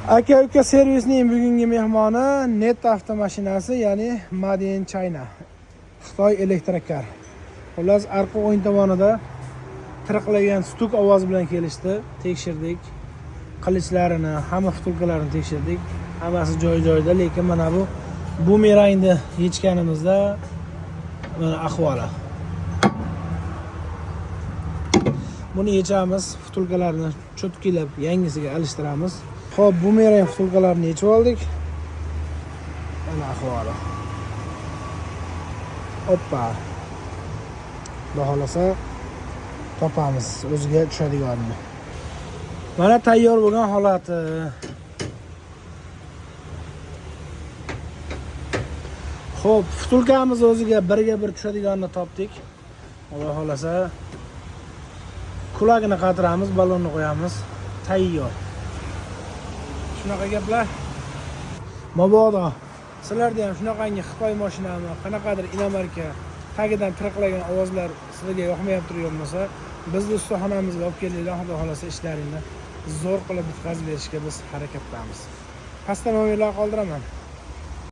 Aka-uka servisning bugungi mehmoni Netta avtomashinasi, ya'ni Made in China. Xitoy elektrokar. Xullas, arqa o'ng tomonida tiriqlagan stuk ovozi bilan kelishdi. Tekshirdik. Qilichlarini, hamma vtulkalarini tekshirdik. Hammasi joy-joyida, lekin mana bu bumerangni yechganimizda mana ahvoli. Buni yechamiz, vtulkalarni cho'tkilab yangisiga alishtiramiz. Xo'p, bumerang vtulkalarini yechib oldik. Mana ahvoli. Oppa. Xudo xolasa topamiz o'ziga tushadiganini. Mana tayyor bo'lgan holati. Xo'p, vtulkamiz o'ziga birga bir tushadiganini topdik. Xudo xolasa kulagini qatiramiz, ballonni qo'yamiz. Tayyor. Shunaqa gaplar. Mabodo sizlarda ham shunaqangi Xitoy mashinami, qanaqadir inomarka tagidan tiriqlagan ovozlar sizlarga yoqmayapti turgan bo'lsa, bizni ustaxonamizga olib kelinglar, xudo xolasa ishlaringni zo'r qilib bitkazib berishga biz harakatdamiz. Pastda nomerlar qoldiraman.